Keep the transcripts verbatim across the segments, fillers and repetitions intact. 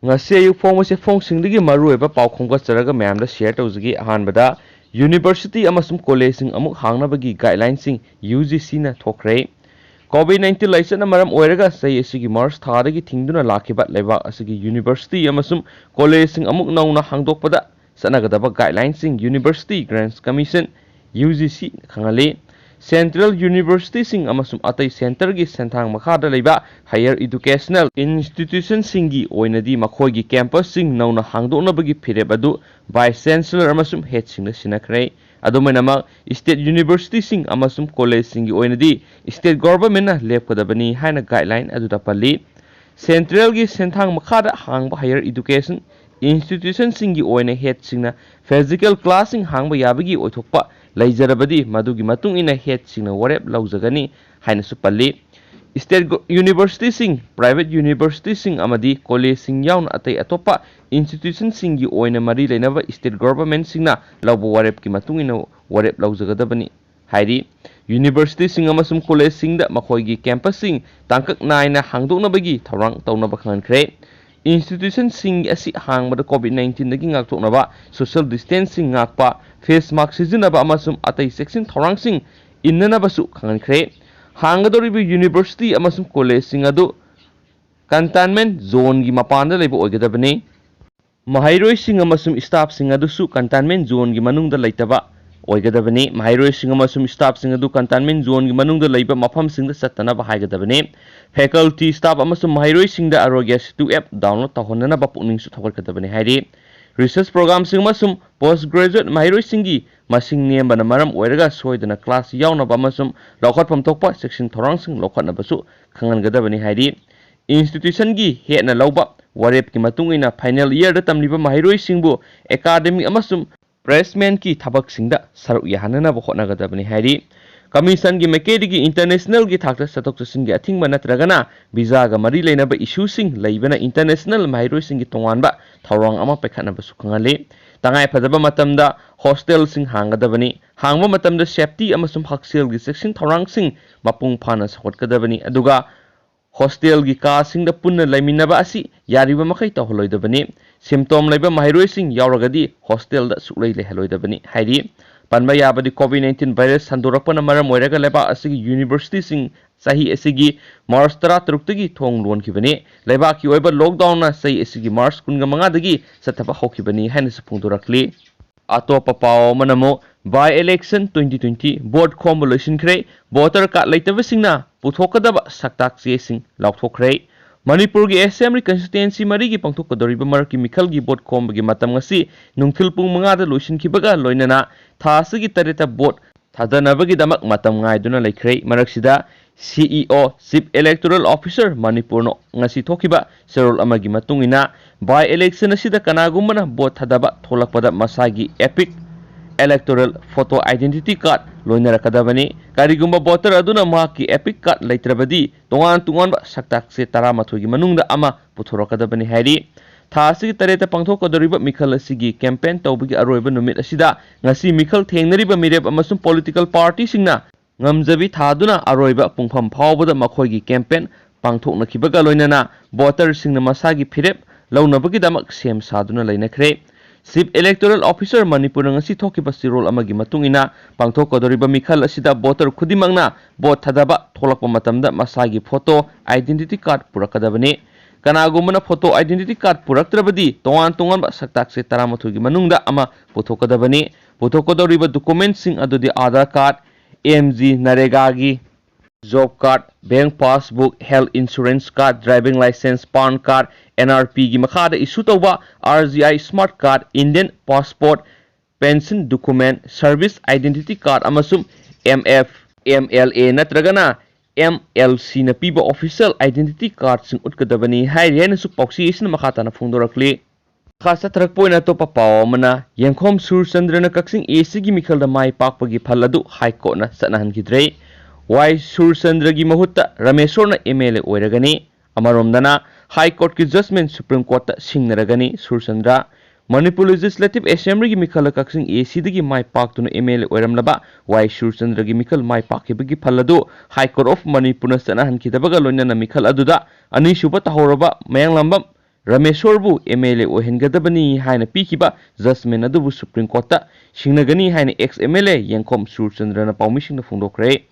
ꯉꯁꯤ ꯑꯌꯨꯛ ꯐꯣꯡꯕꯁꯦ ꯐꯣꯡꯁꯤꯡꯗꯒꯤ ꯃꯔꯨꯑꯣꯏꯕ ꯄꯥꯎ ꯈꯣꯝꯒꯠꯆꯔꯒ ꯃꯌꯥꯝꯗ share ꯇꯧꯖꯒꯦ꯫ ꯑꯍꯥꯟꯕꯗ, university ꯑꯃꯁꯨꯡ collegeꯁꯤꯡ ꯑꯃꯨꯛ ꯍꯥꯡꯅꯕꯒꯤ guidelineꯁꯤꯡ UGCꯅ ꯊꯣꯛꯈ꯭ꯔꯦ꯫ COVID nineteen ꯂꯥꯏꯆꯠꯅ ꯃꯔꯝ ꯑꯣꯏꯔꯒ ꯆꯍꯤ ꯑꯁꯤꯒꯤ March ꯊꯥꯗꯒꯤ ꯊꯤꯡꯗꯨꯅ ꯂꯥꯛꯈꯤꯕ ꯂꯩꯕꯥꯛ ꯑꯁꯤꯒꯤ university ꯑꯃꯁꯨꯡ collegeꯁꯤꯡ ꯑꯃꯨꯛ ꯅꯧꯅ ꯍꯥꯡꯗꯣꯛꯄꯗ ꯆꯠꯅꯒꯗꯕ guidelineꯁꯤꯡ University Grants Commission, UGC, ꯈꯪꯍꯜꯂꯤ꯫ Central universityꯁꯤꯡ ꯑꯃꯁꯨꯡ ꯑꯇꯩ centreꯒꯤ ꯁꯦꯟꯊꯥꯡ ꯃꯈꯥꯗ ꯂꯩꯕ higher educational institutionꯁꯤꯡꯒꯤ ꯑꯣꯏꯅꯗꯤ ꯃꯈꯣꯏꯒꯤ campusꯁꯤꯡ ꯅꯧꯅ ꯍꯥꯡꯗꯣꯛꯅꯕꯒꯤ ꯐꯤꯔꯦꯞ ꯑꯗꯨ Vice Chancellor ꯑꯃꯁꯨꯡ headꯁꯤꯡꯗ ꯁꯤꯟꯅꯈ꯭ꯔꯦ꯫ ꯑꯗꯨꯝ ꯑꯣꯏꯅꯃꯛ, state universityꯁꯤꯡ ꯑꯃꯁꯨꯡ collegeꯁꯤꯡꯒꯤ ꯑꯣꯏꯅꯗꯤ state governmentꯅ ꯂꯦꯞꯀꯗꯕꯅꯤ ꯍꯥꯏꯅ guideline ꯑꯗꯨꯗ ꯄꯜꯂꯤ꯫ Centralꯒꯤ ꯁꯦꯟꯊꯥꯡ ꯃꯈꯥꯗ ꯍꯥꯡꯕ higher education institutionꯁꯤꯡꯒꯤ ꯑꯣꯏꯅ headꯁꯤꯡꯅ physical classꯁꯤꯡ ꯍꯥꯡꯕ ꯌꯥꯕꯒꯤ ꯑꯣꯏꯊꯣꯛꯄ ꯂꯩꯖꯔꯕꯗꯤ, ꯃꯗꯨꯒꯤ ꯃꯇꯨꯡ ꯏꯟꯅ headꯁꯤꯡꯅ ꯋꯥꯔꯦꯞ ꯂꯧꯖꯒꯅꯤ ꯍꯥꯏꯅꯁꯨ ꯄꯜꯂꯤ꯫ State go-, universityꯁꯤꯡ, private universityꯁꯤꯡ ꯑꯃꯗꯤ collegeꯁꯤꯡ ꯌꯥꯎꯅ ꯑꯇꯩ ꯑꯇꯣꯞꯄ institutionꯁꯤꯡꯒꯤ ꯑꯣꯏꯅ ꯃꯔꯤ ꯂꯩꯅꯕ state governmentꯁꯤꯡꯅ ꯂꯧꯕ ꯋꯥꯔꯦꯞꯀꯤ ꯃꯇꯨꯡ ꯏꯟꯅ ꯋꯥꯔꯦꯞ ꯂꯧꯖꯒꯗꯕꯅꯤ ꯍꯥꯏꯔꯤ꯫ Universityꯁꯤꯡ ꯑꯃꯁꯨꯡ collegeꯁꯤꯡꯗ ꯃꯈꯣꯏꯒꯤ campusꯁꯤꯡ ꯇꯥꯡꯀꯛ ꯅꯥꯏꯅ ꯍꯥꯡꯗꯣꯛꯅꯕꯒꯤ ꯊꯧꯔꯥꯡ ꯇꯧꯅꯕ ꯈꯪꯍꯟꯈ꯭ꯔꯦ꯫ Institutionꯁꯤꯡ ꯑꯁꯤ ꯍꯥꯡꯕꯗ COVID nineteenꯗꯒꯤ ꯉꯥꯛꯊꯣꯛꯅꯕ social distancing ꯉꯥꯛꯄ, face mask ꯁꯤꯖꯤꯟꯅꯕ ꯑꯃꯁꯨꯡ ꯑꯇꯩ ꯆꯦꯛꯁꯤꯟ ꯊꯧꯔꯥꯡꯁꯤꯡ ꯏꯟꯅꯅꯕꯁꯨ ꯈꯪꯍꯟꯈ꯭ꯔꯦ꯫ ꯍꯥꯡꯒꯗꯧꯔꯤꯕ university ꯑꯃꯁꯨꯡ collegeꯁꯤꯡ ꯑꯗꯨ containment zoneꯒꯤ ꯃꯄꯥꯟꯗ ꯂꯩꯕ ꯑꯣꯏꯒꯗꯕꯅꯤ꯫ ꯃꯍꯩꯔꯣꯏꯁꯤꯡ ꯑꯃꯁꯨꯡ staffꯁꯤꯡ ꯑꯗꯨꯁꯨ containment zoneꯒꯤ ꯃꯅꯨꯡꯗ ꯂꯩꯇꯕ ꯑꯣꯏꯒꯗꯕꯅꯤ꯫ ꯃꯍꯩꯔꯣꯏꯁꯤꯡ ꯑꯃꯁꯨꯡ staffꯁꯤꯡ ꯑꯗꯨ containment zoneꯒꯤ ꯃꯅꯨꯡꯗ ꯂꯩꯕ ꯃꯐꯝꯁꯤꯡꯗ ꯆꯠꯇꯅꯕ ꯍꯥꯏꯒꯗꯕꯅꯤ꯫ Faculty, staff ꯑꯃꯁꯨꯡ ꯃꯍꯩꯔꯣꯏꯁꯤꯡꯗ Aarogya Setu app download ꯇꯧꯍꯟꯅꯅꯕ ꯄꯨꯛꯅꯤꯡꯁꯨ ꯊꯧꯒꯠꯀꯗꯕꯅꯤ ꯍꯥꯏꯔꯤ꯫ Research programꯁꯤꯡ ꯑꯃꯁꯨꯡ post graduate ꯃꯍꯩꯔꯣꯏꯁꯤꯡꯒꯤ ꯃꯁꯤꯡ ꯅꯦꯝꯕꯅ ꯃꯔꯝ ꯑꯣꯏꯔꯒ ꯁꯣꯏꯗꯅ class ꯌꯥꯎꯅꯕ ꯑꯃꯁꯨꯡ ꯂꯧꯈꯠꯐꯝ ꯊꯣꯛꯄ ꯆꯦꯛꯁꯤꯟ ꯊꯧꯔꯥꯡꯁꯤꯡ ꯂꯧꯈꯠꯅꯕꯁꯨ ꯈꯪꯍꯟꯒꯗꯕꯅꯤ ꯍꯥꯏꯔꯤ꯫ Institutionꯒꯤ headꯅ ꯂꯧꯕ ꯋꯥꯔꯦꯞꯀꯤ ꯃꯇꯨꯡ ꯏꯟꯅ final yearꯗ ꯇꯝꯂꯤꯕ ꯃꯍꯩꯔꯣꯏꯁꯤꯡꯕꯨ academic ꯑꯃꯁꯨꯡ placementꯀꯤ ꯊꯕꯛꯁꯤꯡꯗ ꯁꯔꯨꯛ ꯌꯥꯍꯟꯅꯅꯕ ꯍꯣꯠꯅꯒꯗꯕꯅꯤ ꯍꯥꯏꯔꯤ꯫ Commissionꯒꯤ ꯃꯥꯏꯀꯩꯗꯒꯤ internationalꯒꯤ ꯊꯥꯛꯇ ꯆꯠꯊꯣꯛ ꯆꯠꯁꯤꯟꯒꯤ ꯑꯊꯤꯡꯕ ꯅꯠꯇ꯭ꯔꯒꯅ visaꯒ ꯃꯔꯤ ꯂꯩꯅꯕ issueꯁꯤꯡ ꯂꯩꯕꯅ international ꯃꯍꯩꯔꯣꯏꯁꯤꯡꯒꯤ ꯇꯣꯉꯥꯟꯕ ꯊꯧꯔꯥꯡ ꯑꯃ ꯄꯥꯏꯈꯠꯅꯕꯁꯨ ꯈꯪꯍꯜꯂꯤ꯫ ꯇꯉꯥꯏ ꯐꯗꯕ ꯃꯇꯝꯗ hostelꯁꯤꯡ ꯍꯥꯡꯒꯗꯕꯅꯤ꯫ ꯍꯥꯡꯕ ꯃꯇꯝꯗ safety ꯑꯃꯁꯨꯡ ꯍꯛꯁꯦꯜꯒꯤ ꯆꯦꯛꯁꯤꯟ ꯊꯧꯔꯥꯡꯁꯤꯡ ꯃꯄꯨꯡ ꯐꯥꯅ ꯁꯧꯒꯠꯀꯗꯕꯅꯤ, ꯑꯗꯨꯒ ꯍꯣꯁꯇꯦꯜꯒꯤ ꯀꯥꯁꯤꯡꯗ ꯄꯨꯟꯅ ꯂꯩꯃꯤꯟꯅꯕ ꯑꯁꯤ ꯌꯥꯔꯤꯕ ꯃꯈꯩ ꯇꯧꯍꯜꯂꯣꯏꯗꯕꯅꯤ꯫ ꯁꯤꯝꯇꯣꯝ ꯂꯩꯕ ꯃꯍꯩꯔꯣꯏꯁꯤꯡ ꯌꯥꯎꯔꯒꯗꯤ ꯍꯣꯁꯇꯦꯜꯗ ꯁꯨꯛꯂꯩ ꯂꯩꯍꯜꯂꯣꯏꯗꯕꯅꯤ ꯍꯥꯏꯔꯤ꯫ ꯄꯟꯕ ꯌꯥꯕꯗꯤ, ꯀꯣꯚꯤꯗ ꯅꯥꯏꯟꯇꯤꯟ ꯚꯥꯏꯔꯁ ꯁꯟꯗꯣꯔꯛꯄꯅ ꯃꯔꯝ ꯑꯣꯏꯔꯒ ꯂꯩꯕꯥꯛ ꯑꯁꯤꯒꯤ ꯌꯨꯅꯤꯚꯔꯁꯤꯇꯤꯁꯤꯡ ꯆꯍꯤ ꯑꯁꯤꯒꯤ ꯃꯥꯔꯆ ꯇꯔꯥꯇꯔꯨꯛꯇꯒꯤ ꯊꯣꯡ ꯂꯣꯟꯈꯤꯕꯅꯤ꯫ ꯂꯩꯕꯥꯛꯀꯤ ꯑꯣꯏꯕ ꯂꯣꯛꯗꯥꯎꯟꯅ ꯆꯍꯤ ꯑꯁꯤꯒꯤ ꯃꯥꯔꯆ ꯀꯨꯟꯒ ꯃꯉꯥꯗꯒꯤ ꯆꯠꯊꯕ ꯍꯧꯈꯤꯕꯅꯤ ꯍꯥꯏꯅꯁꯨ ꯐꯣꯡꯗꯣꯔꯛꯂꯤ꯫ ꯑꯇꯣꯞꯄ ꯄꯥꯎ ꯑꯃꯅ ꯑꯃꯨꯛ, ꯕꯥꯏ ꯏꯂꯦꯛꯁꯟ ꯇ꯭ꯋꯦꯟꯇꯤ ꯇ꯭ꯋꯦꯟꯇꯤ ꯚꯣꯠ ꯈꯣꯝꯕ ꯂꯣꯏꯁꯤꯟꯈ꯭ꯔꯦ꯫ ꯚꯣꯇꯔ ꯀꯥꯔꯗ ꯂꯩꯇꯕꯁꯤꯡꯅ ꯄꯨꯊꯣꯛꯀꯗꯕ ꯁꯛꯇꯥꯛ ꯆꯦꯁꯤꯡ ꯂꯥꯎꯊꯣꯛꯈ꯭ꯔꯦ꯫ ꯃꯅꯤꯄꯨꯔꯒꯤ ꯑꯦꯁꯦꯝꯕ꯭ꯂꯤ ꯀꯟꯁꯇꯤꯇ꯭ꯋꯦꯟꯁꯤ ꯃꯔꯤꯒꯤ ꯄꯥꯡꯊꯣꯛꯀꯗꯧꯔꯤꯕ ꯃꯔꯛꯀꯤ ꯃꯤꯈꯜꯒꯤ ꯚꯣꯠ ꯈꯣꯝꯕꯒꯤ ꯃꯇꯝ ꯉꯁꯤ ꯅꯨꯡꯊꯤꯜ ꯄꯨꯡ ꯃꯉꯥꯗ ꯂꯣꯏꯁꯤꯟꯈꯤꯕꯒ ꯂꯣꯏꯅꯅ ꯊꯥ ꯑꯁꯤꯒꯤ ꯇꯔꯦꯠꯇ ꯚꯣꯠ ꯊꯥꯗꯅꯕꯒꯤꯗꯃꯛ ꯃꯇꯝ ꯉꯥꯏꯗꯨꯅ ꯂꯩꯈ꯭ꯔꯦ꯫ ꯃꯔꯛꯁꯤꯗ, ꯁꯤ ꯏ ꯑꯣ, Chief Electoral Officer, ꯃꯅꯤꯄꯨꯔꯅ ꯉꯁꯤ ꯊꯣꯛꯈꯤꯕ ꯆꯦꯔꯣꯜ ꯑꯃꯒꯤ ꯃꯇꯨꯡ ꯏꯟꯅ, ꯕꯥꯏ ꯏꯂꯦꯛꯁꯟ ꯑꯁꯤꯗ ꯀꯅꯥꯒꯨꯝꯕꯅ ꯚꯣꯠ ꯊꯥꯗꯕ ꯊꯣꯛꯂꯛꯄꯗ ꯃꯁꯥꯒꯤ EPIC, Electoral Photo Identity Card, ꯂꯣꯏꯅꯔꯛꯀꯗꯕꯅꯤ꯫ ꯀꯔꯤꯒꯨꯝꯕ ꯚꯣꯇꯔ ꯑꯗꯨꯅ ꯃꯍꯥꯛꯀꯤ EPIC card ꯂꯩꯇ꯭ꯔꯕꯗꯤ, ꯇꯣꯉꯥꯟ ꯇꯣꯉꯥꯟꯕ ꯁꯛꯇꯥꯛ ꯆꯦ ꯇꯔꯥꯃꯥꯊꯣꯏꯒꯤ ꯃꯅꯨꯡꯗ ꯑꯃ ꯄꯨꯊꯣꯔꯛꯀꯗꯕꯅꯤ ꯍꯥꯏꯔꯤ꯫ ꯊꯥ ꯑꯁꯤꯒꯤ ꯇꯔꯦꯠꯇ ꯄꯥꯡꯊꯣꯛꯀꯗꯧꯔꯤꯕ ꯃꯤꯈꯜ ꯑꯁꯤꯒꯤ ꯀꯦꯝꯄꯦꯟ ꯇꯧꯕꯒꯤ ꯑꯔꯣꯏꯕ ꯅꯨꯃꯤꯠ ꯑꯁꯤꯗ ꯉꯁꯤ ꯃꯤꯈꯜ ꯊꯦꯡꯅꯔꯤꯕ ꯃꯤꯔꯦꯞ ꯑꯃꯁꯨꯡ ꯄꯣꯂꯤꯇꯤꯀꯦꯜ ꯄꯥꯔꯇꯤꯁꯤꯡꯅ ꯉꯝꯖꯕꯤ ꯊꯥꯗꯨꯅ ꯑꯔꯣꯏꯕ ꯄꯨꯡꯐꯝ ꯐꯥꯎꯕꯗ ꯃꯈꯣꯏꯒꯤ ꯀꯦꯝꯄꯦꯟ ꯄꯥꯡꯊꯣꯛꯅꯈꯤꯕꯒ ꯂꯣꯏꯅꯅ ꯚꯣꯇꯔꯁꯤꯡꯅ ꯃꯁꯥꯒꯤ ꯐꯤꯔꯦꯞ ꯂꯧꯅꯕꯒꯤꯗꯃꯛ ꯁꯦꯝ ꯁꯥꯗꯨꯅ ꯂꯩꯅꯈ꯭ꯔꯦ꯫ Chief Electoral Officer, ꯃꯅꯤꯄꯨꯔꯅ ꯉꯁꯤ ꯊꯣꯛꯈꯤꯕ ꯆꯦꯔꯣꯜ ꯑꯃꯒꯤ ꯃꯇꯨꯡ ꯏꯟꯅ, ꯄꯥꯡꯊꯣꯛꯀꯗꯧꯔꯤꯕ ꯃꯤꯈꯜ ꯑꯁꯤꯗ ꯚꯣꯇꯔ ꯈꯨꯗꯤꯡꯃꯛꯅ ꯚꯣꯠ ꯊꯥꯗꯕ ꯊꯣꯛꯂꯛꯄ ꯃꯇꯝꯗ ꯃꯁꯥꯒꯤ ꯐꯣꯇꯣ, identity card ꯄꯨꯔꯛꯀꯗꯕꯅꯤ꯫ ꯀꯅꯥꯒꯨꯝꯕꯅ ꯐꯣꯇꯣ, identity card ꯄꯨꯔꯛꯇ꯭ꯔꯕꯗꯤ ꯇꯣꯉꯥꯟ ꯇꯣꯉꯥꯟꯕ ꯁꯛꯇꯥꯛ ꯆꯦ ꯇꯔꯥꯃꯥꯊꯣꯏꯒꯤ ꯃꯅꯨꯡꯗ ꯑꯃ ꯄꯨꯊꯣꯛꯀꯗꯕꯅꯤ꯫ ꯄꯨꯊꯣꯛꯀꯗꯧꯔꯤꯕ ꯗꯣꯀꯨꯃꯦꯟꯠꯁꯤꯡ ꯑꯗꯨꯗꯤ ꯑꯥꯙꯥꯔ ꯀꯥꯔꯗ, ꯑꯦꯝ ꯖꯤ ꯅꯔꯦꯒꯥꯒꯤ job card, bank passbook, health insurance card, driving licence, PAN card, N R ꯄꯤꯒꯤ ꯃꯈꯥꯗ ꯏꯁꯨ ꯇꯧꯕ R G I smart card, Indian passport, pension document, service identity card ꯑꯃꯁꯨꯡ M F, M L A ꯅꯠꯇ꯭ꯔꯒꯅ M L ꯁꯤꯅ ꯄꯤꯕ official identity ꯀꯥꯔꯗꯁꯤꯡ ꯎꯠꯀꯗꯕꯅꯤ ꯍꯥꯏꯔꯤ ꯍꯥꯏꯅꯁꯨ ꯄꯥꯎꯆꯦ ꯑꯁꯤꯅ ꯃꯈꯥ ꯇꯥꯅ ꯐꯣꯡꯗꯣꯔꯛꯂꯤ꯫ ꯃꯈꯥ ꯆꯠꯊꯔꯛꯄ ꯑꯣꯏꯅ ꯑꯇꯣꯞꯄ ꯄꯥꯎ ꯑꯃꯅ, ꯌꯦꯡꯈꯣꯝ ꯁꯨꯔꯆꯟꯗ꯭ꯔꯅ ꯀꯛꯆꯤꯡ ꯑꯦ ꯁꯤꯒꯤ ꯃꯤꯈꯜꯗ ꯃꯥꯏ ꯄꯥꯛꯄꯒꯤ ꯐꯜ ꯑꯗꯨ ꯍꯥꯏ ꯀꯣꯔꯠꯅ ꯆꯠꯅꯍꯟꯈꯤꯗ꯭ꯔꯦ꯫ ꯋꯥꯏ ꯁꯨꯔꯆꯟꯗ꯭ꯔꯒꯤ ꯃꯍꯨꯠꯇ ꯔꯥꯃꯦꯁꯣꯔꯅ ꯑꯦꯝ ꯑꯦꯜ ꯑꯦ ꯑꯣꯏꯔꯒꯅꯤ꯫ ꯑꯃꯔꯣꯝꯗꯅ, ꯍꯥꯏ ꯀꯣꯔꯠꯀꯤ ꯖꯖꯃꯦꯟꯠ ꯁꯨꯄ꯭ꯔꯤꯝ ꯀꯣꯔꯠꯇ ꯁꯤꯡꯅꯔꯒꯅꯤ꯫ ꯁꯨꯔꯆꯟꯗ꯭ꯔ ꯃꯅꯤꯄꯨꯔ Legislative Assemblyꯒꯤ ꯃꯤꯈꯜꯗ ꯀꯛꯆꯤꯡ ACꯗꯒꯤ ꯃꯥꯏ ꯄꯥꯛꯇꯨꯅ MLA ꯑꯣꯏꯔꯝꯂꯕ ꯋꯥꯏ ꯁꯨꯔꯆꯟꯗ꯭ꯔꯒꯤ ꯃꯤꯈꯜ ꯃꯥꯏ ꯄꯥꯛꯈꯤꯕꯒꯤ ꯐꯜ ꯑꯗꯨ High Court of ꯃꯅꯤꯄꯨꯔꯅ ꯆꯠꯅꯍꯟꯈꯤꯗꯕꯒ ꯂꯣꯏꯅꯅ ꯃꯤꯈꯜ ꯑꯗꯨꯗ ꯑꯅꯤꯁꯨꯕ ꯇꯥꯍꯧꯔꯕ ꯃꯌꯥꯡꯂꯥꯝꯕꯝ ꯔꯃꯦꯁꯣꯔꯕꯨ MLA ꯑꯣꯏꯍꯟꯒꯗꯕꯅꯤ ꯍꯥꯏꯅ ꯄꯤꯈꯤꯕ judgment ꯑꯗꯨꯕꯨ Supreme Courtꯇ ꯁꯤꯡꯅꯒꯅꯤ ꯍꯥꯏꯅ ex MLA ꯌꯦꯡꯈꯣꯝ ꯁꯨꯔꯆꯟꯗ꯭ꯔꯅ ꯄꯥꯎꯃꯤꯁꯤꯡꯗ ꯐꯣꯡꯗꯣꯛꯈ꯭ꯔꯦ꯫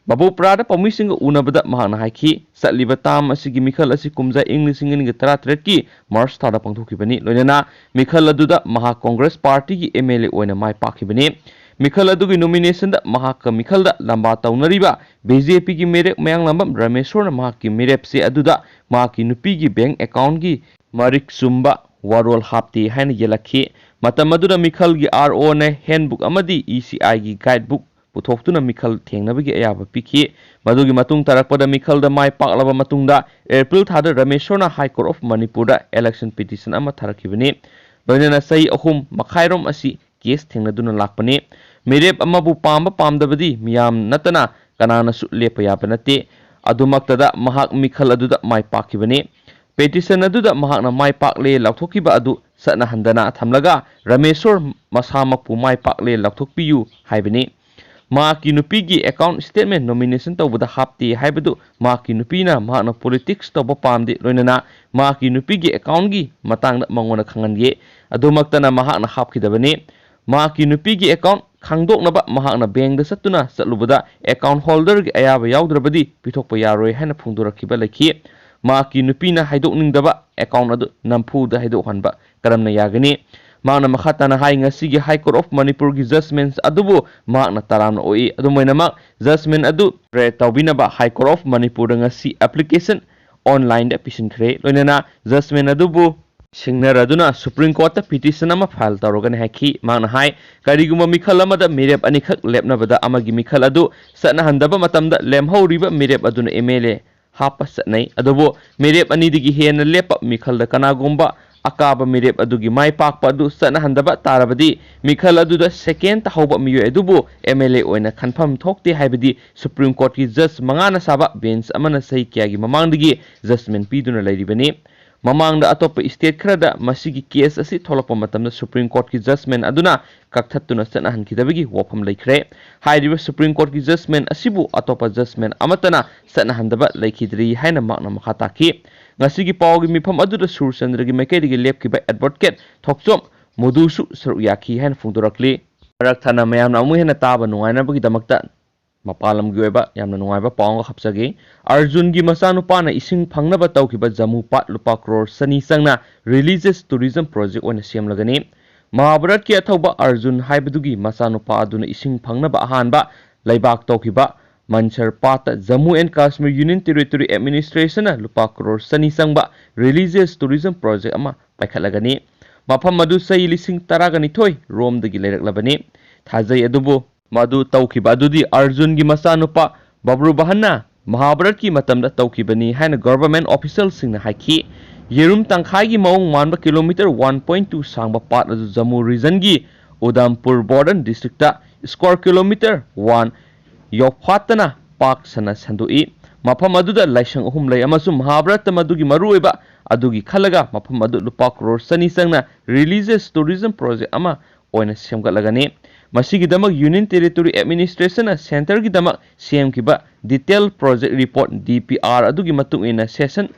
ꯕꯥꯕꯨꯄꯨꯔꯥꯗ ꯄꯥꯎꯃꯤꯁꯤꯡꯒ ꯎꯅꯕꯗ ꯃꯍꯥꯛꯅ ꯍꯥꯏꯈꯤ, ꯆꯠꯂꯤꯕ term ꯑꯁꯤꯒꯤ ꯃꯤꯈꯜ ꯑꯁꯤ ꯀꯨꯝꯖꯥ ꯏꯪ ꯂꯤꯁꯤꯡ ꯑꯅꯤꯒ ꯇꯔꯥꯇꯔꯦꯠꯀꯤ March ꯊꯥꯗ ꯄꯥꯡꯊꯣꯛꯈꯤꯕꯅꯤ꯫ ꯂꯣꯏꯅꯅ ꯃꯤꯈꯜ ꯑꯗꯨꯗ ꯃꯍꯥꯛ Congress Partyꯒꯤ MLA ꯑꯣꯏꯅ ꯃꯥꯏ ꯄꯥꯛꯈꯤꯕꯅꯤ꯫ ꯃꯤꯈꯜ ꯑꯗꯨꯒꯤ nominationꯗ ꯃꯍꯥꯛꯀ ꯃꯤꯈꯜꯗ ꯂꯝꯕꯥ ꯇꯧꯅꯔꯤꯕ BJPꯒꯤ ꯃꯤꯔꯦꯞ ꯃꯌꯥꯡꯂꯥꯝꯕꯝ ꯔꯃꯦꯁꯣꯔꯅ ꯃꯍꯥꯛꯀꯤ ꯃꯤꯔꯦꯞꯆꯦ ꯑꯗꯨꯗ ꯃꯍꯥꯛꯀꯤ ꯅꯨꯄꯤꯒꯤ bank accountꯒꯤ ꯃꯔꯤꯛ ꯆꯨꯝꯕ ꯋꯥꯔꯣꯜ ꯍꯥꯞꯇꯦ ꯍꯥꯏꯅ ꯌꯦꯜꯂꯛꯈꯤ꯫ ꯃꯇꯝ ꯑꯗꯨꯗ ꯃꯤꯈꯜꯒꯤ ROꯅ handbook ꯑꯃꯗꯤ ECIꯒꯤ guidebook ꯄꯨꯊꯣꯛꯇꯨꯅ ꯃꯤꯈꯜ ꯊꯦꯡꯅꯕꯒꯤ ꯑꯌꯥꯕ ꯄꯤꯈꯤ꯫ ꯃꯗꯨꯒꯤ ꯃꯇꯨꯡ ꯇꯥꯔꯛꯄꯗ ꯃꯤꯈꯜꯗ ꯃꯥꯏ ꯄꯥꯛꯂꯕ ꯃꯇꯨꯡꯗ April ꯊꯥꯗ ꯔꯃꯦꯁꯣꯔꯅ High Court of ꯃꯅꯤꯄꯨꯔꯗ election petition ꯑꯃ ꯊꯥꯔꯛꯈꯤꯕꯅꯤ꯫ ꯂꯣꯏꯅꯅ ꯆꯍꯤ ꯑꯍꯨꯝ ꯃꯈꯥꯏꯔꯣꯝ ꯑꯁꯤ case ꯊꯦꯡꯅꯗꯨꯅ ꯂꯥꯛꯄꯅꯤ꯫ ꯃꯤꯔꯦꯞ ꯑꯃꯕꯨ ꯄꯥꯝꯕ ꯄꯥꯝꯗꯕꯗꯤ ꯃꯤꯌꯥꯝ ꯅꯠꯇꯅ ꯀꯅꯥꯅꯁꯨ ꯂꯦꯞꯄ ꯌꯥꯕ ꯅꯠꯇꯦ꯫ ꯑꯗꯨꯃꯛꯇꯗ ꯃꯍꯥꯛ ꯃꯤꯈꯜ ꯑꯗꯨꯗ ꯃꯥꯏ ꯄꯥꯛꯈꯤꯕꯅꯤ꯫ Petition ꯑꯗꯨꯗ ꯃꯍꯥꯛꯅ ꯃꯥꯏ ꯄꯥꯛꯂꯦ ꯂꯥꯎꯊꯣꯛꯈꯤꯕ ꯑꯗꯨ ꯆꯠꯅꯍꯟꯗꯅ ꯊꯝꯂꯒ ꯔꯃꯦꯁꯣꯔ ꯃꯁꯥꯃꯛꯄꯨ ꯃꯥꯏ ꯄꯥꯛꯂꯦ ꯂꯥꯎꯊꯣꯛꯄꯤꯌꯨ ꯍꯥꯏꯕꯅꯤ꯫ ꯃꯍꯥꯛꯀꯤ ꯅꯨꯄꯤꯒꯤ account statement nomination ꯇꯧꯕꯗ ꯍꯥꯞꯇꯦ ꯍꯥꯏꯕꯗꯨ ꯃꯍꯥꯛꯀꯤ ꯅꯨꯄꯤꯅ ꯃꯍꯥꯛꯅ politics ꯇꯧꯕ ꯄꯥꯝꯗꯦ, ꯂꯣꯏꯅꯅ ꯃꯍꯥꯛꯀꯤ ꯅꯨꯄꯤꯒꯤ accountꯒꯤ ꯃꯇꯥꯡꯗ ꯃꯉꯣꯟꯗ ꯈꯪꯍꯟꯒꯦ꯫ ꯑꯗꯨꯃꯛꯇꯅ ꯃꯍꯥꯛꯅ ꯍꯥꯞꯈꯤꯗꯕꯅꯤ꯫ ꯃꯍꯥꯛꯀꯤ ꯅꯨꯄꯤꯒꯤ account ꯈꯪꯗꯣꯛꯅꯕ ꯃꯍꯥꯛꯅ bankꯗ ꯆꯠꯇꯨꯅ ꯆꯠꯂꯨꯕꯗ account holderꯒꯤ ꯑꯌꯥꯕ ꯌꯥꯎꯗ꯭ꯔꯕꯗꯤ ꯄꯤꯊꯣꯛꯄ ꯌꯥꯔꯣꯏ ꯍꯥꯏꯅ ꯐꯣꯡꯗꯣꯔꯛꯈꯤꯕ ꯂꯩꯈꯤ꯫ ꯃꯍꯥꯛꯀꯤ ꯅꯨꯄꯤꯅ ꯍꯥꯏꯗꯣꯛꯅꯤꯡꯗꯕ account ꯑꯗꯨ ꯅꯝꯐꯨꯗ ꯍꯥꯏꯗꯣꯛꯍꯟꯕ ꯀꯔꯝꯅ ꯌꯥꯒꯅꯤ? ꯃꯍꯥꯛꯅ ꯃꯈꯥ ꯇꯥꯅ ꯍꯥꯏ, ꯉꯁꯤꯒꯤ High Court of ꯃꯅꯤꯄꯨꯔꯒꯤ judgments ꯑꯗꯨꯕꯨ ꯃꯍꯥꯛꯅ ꯇꯔꯥꯝꯅ ꯑꯣꯛꯏ꯫ ꯑꯗꯨꯝ ꯑꯣꯏꯅꯃꯛ, judgment ꯑꯗꯨ read ꯇꯧꯕꯤꯅꯕ High Court of ꯃꯅꯤꯄꯨꯔꯗ ꯉꯁꯤ application onlineꯗ ꯄꯤꯁꯤꯟꯈ꯭ꯔꯦ꯫ ꯂꯣꯏꯅꯅ judgment ꯑꯗꯨꯕꯨ ꯁꯤꯡꯅꯔꯗꯨꯅ Supreme Courtꯇ petition ꯑꯃ file ꯇꯧꯔꯒꯅꯤ ꯍꯥꯏꯈꯤ꯫ ꯃꯍꯥꯛꯅ ꯍꯥꯏ, ꯀꯔꯤꯒꯨꯝꯕ ꯃꯤꯈꯜ ꯑꯃꯗ ꯃꯤꯔꯦꯞ ꯑꯅꯤꯈꯛ ꯂꯦꯞꯅꯕꯗ ꯑꯃꯒꯤ ꯃꯤꯈꯜ ꯑꯗꯨ ꯆꯠꯅꯍꯟꯗꯕ ꯃꯇꯝꯗ ꯂꯦꯝꯍꯧꯔꯤꯕ ꯃꯤꯔꯦꯞ ꯑꯗꯨꯅ MLA ꯍꯥꯞꯄ ꯆꯠꯅꯩ꯫ ꯑꯗꯨꯕꯨ ꯃꯤꯔꯦꯞ ꯑꯅꯤꯗꯒꯤ ꯍꯦꯟꯅ ꯂꯦꯞꯄ ꯃꯤꯈꯜꯗ ꯀꯅꯥꯒꯨꯝꯕ ꯑꯀꯥꯕ ꯃꯤꯔꯦꯞ ꯑꯗꯨꯒꯤ ꯃꯥꯏ ꯄꯥꯛꯄ ꯑꯗꯨ ꯆꯠꯅꯍꯟꯗꯕ ꯇꯥꯔꯕꯗꯤ, ꯃꯤꯈꯜ ꯑꯗꯨꯗ second ꯇꯥꯍꯧꯕ ꯃꯤꯑꯣꯏ ꯑꯗꯨꯕꯨ MLA ꯑꯣꯏꯅ ꯈꯟꯐꯝ ꯊꯣꯛꯇꯦ ꯍꯥꯏꯕꯗꯤ Supreme Courtꯀꯤ judge ꯃꯉꯥꯅ ꯁꯥꯕ bench ꯑꯃꯅ ꯆꯍꯤ ꯀꯌꯥꯒꯤ ꯃꯃꯥꯡꯗꯒꯤ judgment ꯄꯤꯗꯨꯅ ꯂꯩꯔꯤꯕꯅꯤ꯫ ꯃꯃꯥꯡꯗ ꯑꯇꯣꯞꯄ state ꯈꯔꯗ ꯃꯁꯤꯒꯤ case ꯑꯁꯤ ꯊꯣꯛꯂꯛꯄ ꯃꯇꯝꯗ Supreme Courtꯀꯤ judgment ꯑꯗꯨꯅ ꯀꯛꯊꯠꯇꯨꯅ ꯆꯠꯅꯍꯟꯈꯤꯗꯕꯒꯤ ꯋꯥꯐꯝ ꯂꯩꯈ꯭ꯔꯦ꯫ ꯍꯥꯏꯔꯤꯕ Supreme Courtꯀꯤ judgment ꯑꯁꯤꯕꯨ ꯑꯇꯣꯞꯄ judgment ꯑꯃꯠꯇꯅ ꯆꯠꯅꯍꯟꯗꯕ ꯂꯩꯈꯤꯗ꯭ꯔꯤ ꯍꯥꯏꯅ ꯃꯍꯥꯛꯅ ꯃꯈꯥ ꯇꯥꯈꯤ꯫ ꯉꯁꯤꯒꯤ ꯄꯥꯎꯒꯤ ꯃꯤꯐꯝ ꯑꯗꯨꯗ ꯁꯨꯔꯆꯟꯗ꯭ꯔꯒꯤ ꯃꯥꯏꯀꯩꯗꯒꯤ ꯂꯦꯞꯈꯤꯕ advocate ꯊꯣꯛꯆꯣꯝ ꯃꯨꯗꯨꯁꯨ ꯁꯔꯨꯛ ꯌꯥꯈꯤ ꯍꯥꯏꯅ ꯐꯣꯡꯗꯣꯔꯛꯂꯤ꯫ ꯃꯔꯛ ꯊꯠꯅ ꯃꯌꯥꯝꯅ ꯑꯃꯨꯛ ꯍꯦꯟꯅ ꯇꯥꯕ ꯅꯨꯡꯉꯥꯏꯅꯕꯒꯤꯗꯃꯛꯇ ꯃꯄꯥꯟ ꯂꯝꯒꯤ ꯑꯣꯏꯕ ꯌꯥꯝꯅ ꯅꯨꯡꯉꯥꯏꯕ ꯄꯥꯎ ꯑꯃ ꯍꯥꯞꯆꯒꯦ꯫ ꯑꯔꯖꯨꯟꯒꯤ ꯃꯆꯥꯅꯨꯄꯥꯅ ꯏꯁꯤꯡ ꯐꯪꯅꯕ ꯇꯧꯈꯤꯕ ꯖꯃꯨ ꯄꯥꯠ ꯂꯨꯄꯥ ꯀ꯭ꯔꯣꯔ ꯆꯅꯤ ꯆꯪꯅ religious tourism project ꯑꯣꯏꯅ ꯁꯦꯝꯂꯒꯅꯤ꯫ ꯃꯍꯥꯚꯥꯔꯠꯀꯤ ꯑꯊꯧꯕ ꯑꯔꯖꯨꯟ ꯍꯥꯏꯕꯗꯨꯒꯤ ꯃꯆꯥꯅꯨꯄꯥ ꯑꯗꯨꯅ ꯏꯁꯤꯡ ꯐꯪꯅꯕ ꯑꯍꯥꯟꯕ ꯂꯩꯕꯥꯛ ꯇꯧꯈꯤꯕ ꯃꯟꯁꯔ ꯄꯥꯠꯇ Jammu and Kashmir Union Territory Administrationꯅ ꯂꯨꯄꯥ ꯀ꯭ꯔꯣꯔ ꯆꯅꯤ ꯆꯪꯕ religious tourism project ꯑꯃ ꯄꯥꯏꯈꯠꯂꯒꯅꯤ꯫ ꯃꯐꯝ ꯑꯗꯨ ꯆꯍꯤ ꯂꯤꯁꯤꯡ ꯇꯔꯥꯒ ꯅꯤꯊꯣꯏ ꯔꯣꯝꯗꯒꯤ ꯂꯩꯔꯛꯂꯕꯅꯤ꯫ ꯊꯥꯖꯩ ꯑꯗꯨꯕꯨ ꯃꯗꯨ ꯇꯧꯈꯤꯕ ꯑꯗꯨꯗꯤ ꯑꯔꯖꯨꯟꯒꯤ ꯃꯆꯥꯅꯨꯄꯥ ꯕꯕ꯭ꯔꯨꯕꯍꯟꯅ ꯃꯍꯥꯚꯥꯔꯠꯀꯤ ꯃꯇꯝꯗ ꯇꯧꯈꯤꯕꯅꯤ ꯍꯥꯏꯅ government officialꯁꯤꯡꯅ ꯍꯥꯏꯈꯤ꯫ ꯌꯦꯔꯨꯝ ꯇꯪꯈꯥꯏꯒꯤ ꯃꯑꯣꯡ ꯃꯥꯟꯕ kilometre one point two ꯁꯥꯡꯕ ꯄꯥꯠ ꯑꯗꯨ Jammu regionꯒꯤ Udaipur border districtꯇ square kilometre one ꯌꯣꯛꯐꯥꯠꯇꯅ ꯄꯥꯛ ꯁꯟꯅ ꯁꯟꯗꯣꯛꯏ꯫ ꯃꯐꯝ ꯑꯗꯨꯗ ꯂꯥꯏꯁꯪ ꯑꯍꯨꯝ ꯂꯩ ꯑꯃꯁꯨꯡ ꯃꯍꯥꯚꯥꯔꯠꯇ ꯃꯗꯨꯒꯤ ꯃꯔꯨꯑꯣꯏꯕ ꯑꯗꯨꯒꯤ ꯈꯜꯂꯒ ꯃꯐꯝ ꯑꯗꯨ ꯂꯨꯄꯥ ꯀ꯭ꯔꯣꯔ ꯆꯅꯤ ꯆꯪꯅ religious tourism project ꯑꯃ ꯑꯣꯏꯅ ꯁꯦꯝꯒꯠꯂꯒꯅꯤ꯫ ꯃꯁꯤꯒꯤꯗꯃꯛ Union Territory Administrationꯅ centreꯒꯤꯗꯃꯛ ꯁꯦꯝꯈꯤꯕ detail project report, DPR, ꯑꯗꯨꯒꯤ ꯃꯇꯨꯡ ꯏꯟꯅ ꯁꯦꯁꯟ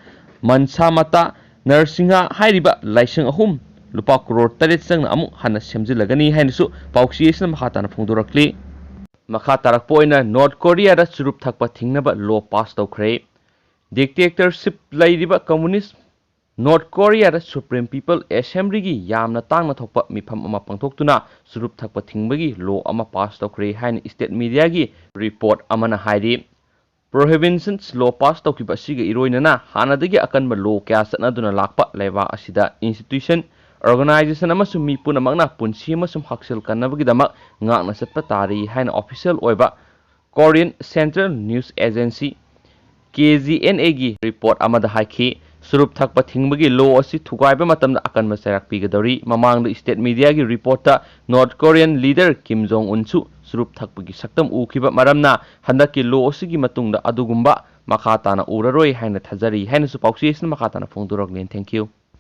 ꯃꯟꯁꯥꯃꯇꯥ ꯅꯔꯁꯤꯡꯍ ꯍꯥꯏꯔꯤꯕ ꯂꯥꯏꯁꯪ ꯑꯍꯨꯝ ꯂꯨꯄꯥ ꯀ꯭ꯔꯣꯔ ꯇꯔꯦꯠ ꯆꯪꯅ ꯑꯃꯨꯛ ꯍꯟꯅ ꯁꯦꯝꯖꯤꯜꯂꯒꯅꯤ ꯍꯥꯏꯅꯁꯨ ꯄꯥꯎꯆꯦ ꯑꯁꯤꯅ ꯃꯈꯥ ꯇꯥꯅ ꯐꯣꯡꯗꯣꯔꯛꯂꯤ꯫ ꯃꯈꯥ ꯇꯥꯔꯛꯄ ꯑꯣꯏꯅ ꯅꯣꯔꯠ ꯀꯣꯔꯤꯌꯥꯗ ꯆꯨꯔꯨꯞ ꯊꯛꯄ ꯊꯤꯡꯅꯕ law pass ꯇꯧꯈ꯭ꯔꯦ꯫ Dictatorship ꯂꯩꯔꯤꯕ communist ꯅꯣꯔꯠ ꯀꯣꯔꯤꯌꯥꯗ Supreme People Assemblyꯒꯤ ꯌꯥꯝꯅ ꯇꯥꯡꯅ ꯊꯣꯛꯄ ꯃꯤꯐꯝ ꯑꯃ ꯄꯥꯡꯊꯣꯛꯇꯨꯅ ꯆꯨꯔꯨꯞ ꯊꯛꯄ ꯊꯤꯡꯕꯒꯤ law ꯑꯃ pass ꯇꯧꯈ꯭ꯔꯦ ꯍꯥꯏꯅ state mediaꯒꯤ report ꯑꯃꯅ ꯍꯥꯏꯔꯤ꯫ Prohibition law pass ꯇꯧꯈꯤꯕ ꯑꯁꯤꯒ ꯏꯔꯣꯏꯅꯅ ꯍꯥꯟꯅꯗꯒꯤ ꯑꯀꯟꯕ law ꯀꯌꯥ ꯆꯠꯅꯗꯨꯅ ꯂꯥꯛꯄ ꯂꯩꯕꯥꯛ ꯑꯁꯤꯗ institution, organisation ꯑꯃꯁꯨꯡ ꯃꯤ ꯄꯨꯝꯅꯃꯛꯅ ꯄꯨꯟꯁꯤ ꯑꯃꯁꯨꯡ ꯍꯛꯁꯦꯜ ꯀꯟꯅꯕꯒꯤꯗꯃꯛ ꯉꯥꯛꯅ ꯆꯠꯄ ꯇꯥꯔꯤ ꯍꯥꯏꯅ official ꯑꯣꯏꯕ Korean Central News Agency, KCNAꯒꯤ report ꯑꯃꯗ ꯍꯥꯏꯈꯤ꯫ ꯆꯨꯔꯨꯞ ꯊꯛꯄ ꯊꯤꯡꯕꯒꯤ law ꯑꯁꯤ ꯊꯨꯒꯥꯏꯕ ꯃꯇꯝꯗ ꯑꯀꯟꯕ ꯆꯩꯔꯥꯛ ꯄꯤꯒꯗꯧꯔꯤ꯫ ꯃꯃꯥꯡꯗ state mediaꯒꯤ reportꯇ North Korean leader Kim Jong Unꯁꯨ ꯆꯨꯔꯨꯞ ꯊꯛꯄꯒꯤ ꯁꯛꯇꯝ ꯎꯈꯤꯕ ꯃꯔꯝꯅ ꯍꯟꯗꯛꯀꯤ law ꯑꯁꯤꯒꯤ ꯃꯇꯨꯡꯗ ꯑꯗꯨꯒꯨꯝꯕ ꯃꯈꯥ ꯇꯥꯅ ꯎꯔꯔꯣꯏ ꯍꯥꯏꯅ ꯊꯥꯖꯔꯤ ꯍꯥꯏꯅꯁꯨ ꯄꯥꯎꯆꯦ ꯑꯁꯤꯅ ꯃꯈꯥ ꯇꯥꯅ ꯐꯣꯡꯗꯣꯔꯛꯂꯤ꯫ Thank you꯫